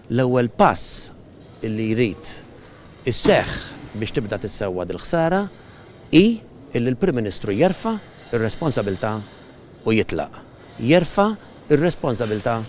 L-ewwel pass illi jrid isseħħ biex tibda tissewwa dil-ħsara hi illi l-Prim Ministru jerfa' r-responsabilità u jitlaq. Jerfa' r-responsabilità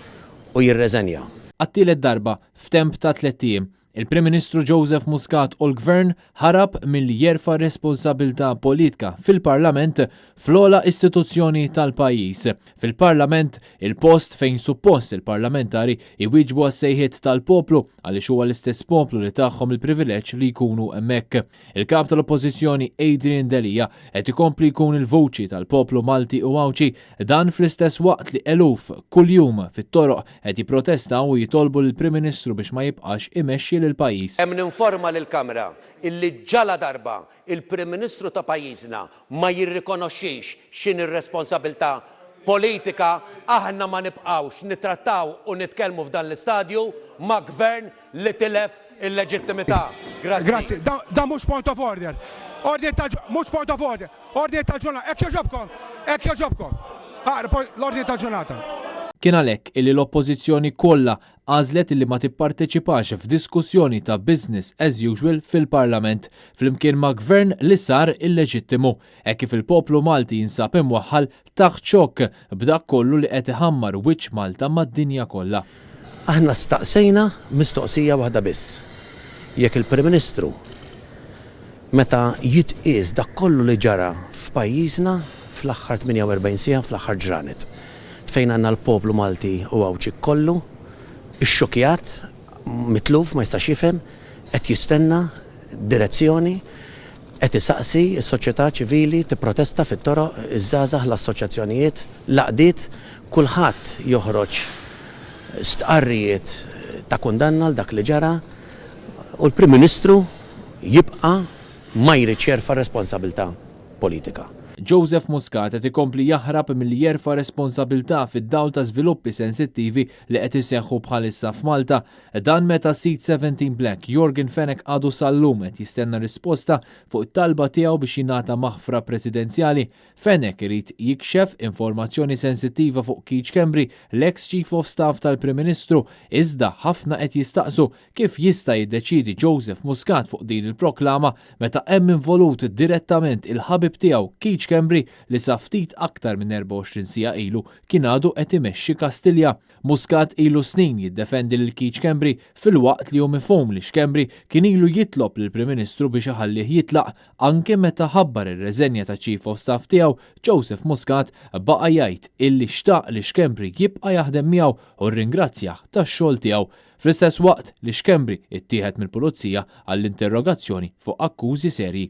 u jirreżenja. Għat-tielet darba f'temp ta' tlett ijiem, il-Prim Ministru Joseph Muscat u l-Gvern ħarab milli jerfa' responsabilità politka fil-Parlament, fl-ogħla istituzzjoni tal-pajjiż. Fil-Parlament, il-post fejn suppost il-parlamentari jwieġbu għas-sejħiet tal-poplu għaliex huwa l-istess poplu li tagħhom il-privileġġ li jkunu hemmhekk. Il-Kap tal-Oppożizzjoni Adrian Delia qed ikompli jkun il-vuċi tal-poplu Malti u Għawdxi, dan fl-istess waqt li eluf kuljum fit-toroq qed jipprotestaw u jitolbu lill-Prim Ministru biex ma jibqax imexxi lill-pajjiż. Hemm ninforma lill-Kamra illi ġaladarba il-Prim Ministru ta' pajjiżna ma jirrikonoxxix x'inhi r-responsabilità politika, aħna ma nibqgħux nittrattaw u nitkellmu f'dan l-istadju ma' Gvern li tilef il-leġittimità. Grazzi. Grazzi. Dan mhux point of order. Ordni ta' mhux point of order. Ordni ta' ġurnata. Hekk jogħġobkom. Hekk jogħġobkom. L-ordni ta' ġurnata. Kien għalhekk illi l-Oppożizzjoni kollha għażlet illi ma tipparteċipax f'diskussjoni ta' business as usual fil-Parlament, flimkien ma' Gvern li sar illeġittimu, hekk kif il-poplu Malti jinsab imwaħħal taħt xokk b'dak kollu li qed iħammar wiċċ Malta mad-dinja kollha. Aħna staqsejna mistoqsija waħda biss, jekk il-Prim Ministru meta jitqies dak kollu li ġara f'pajjiżna fl-aħħar 48 siegħa, fl-aħħar ġranet, fejn għandna l-poplu Malti u Għawdxi kollu xxukkjat, mitluf, ma jistax jifhem, qed jistenna direzzjoni, qed isaqsi, is-soċjetà ċivili tipprotesta fit-toroq, iż-żgħażagħ, l-assoċjazzjonijiet, l-għaqdiet, kulħadd joħroġ stqarrijiet ta' kundanna għal dak li ġara u l-Prim Ministru jibqa' ma jridx jerfa' r-responsabilità politika. Joseph Muscat qed ikompli jaħrab milli jerfa' responsabilità fid-dawl ta' żviluppi sensittivi li qed iseħħu bħalissa f'Malta. Dan meta sid 17 Black, Yorgen Fenech għadu sal-lum qed jistenna risposta fuq it-talba tiegħu biex jingħata maħfra presidenzjali. Fenech irid jikxef informazzjoni sensittiva fuq Keith Schembri, l-eks Chief of Staff tal-Prim Ministru, iżda ħafna qed jistaqsu Kif jista' jiddeċiedi Joseph Muscat fuq din il-proklama meta hemm involut direttament il-ħabib tiegħu Keith Schembri li sa ftit aktar minn 24 siegħa ilu kien għadu qed imexxi Kastilja? Muscat ilu snin jiddefendi lil Keith Schembri filwaqt li hu mifhum li Schembri kien ilu jitlob lill-Prim Ministru biex iħallih jitlaq anke meta ħabbar ir-reżenja taċ-Chief of Staff tiegħu Joseph Muscat baqa' jgħid illi xtaq li Schembri jibqa' jaħdem miegħu u rringrazzjah tax-xogħol tiegħu Fl-istess waqt li Schembri ittieħed mill-Pulizija għall-interrogazzjoni fuq akkużi serji.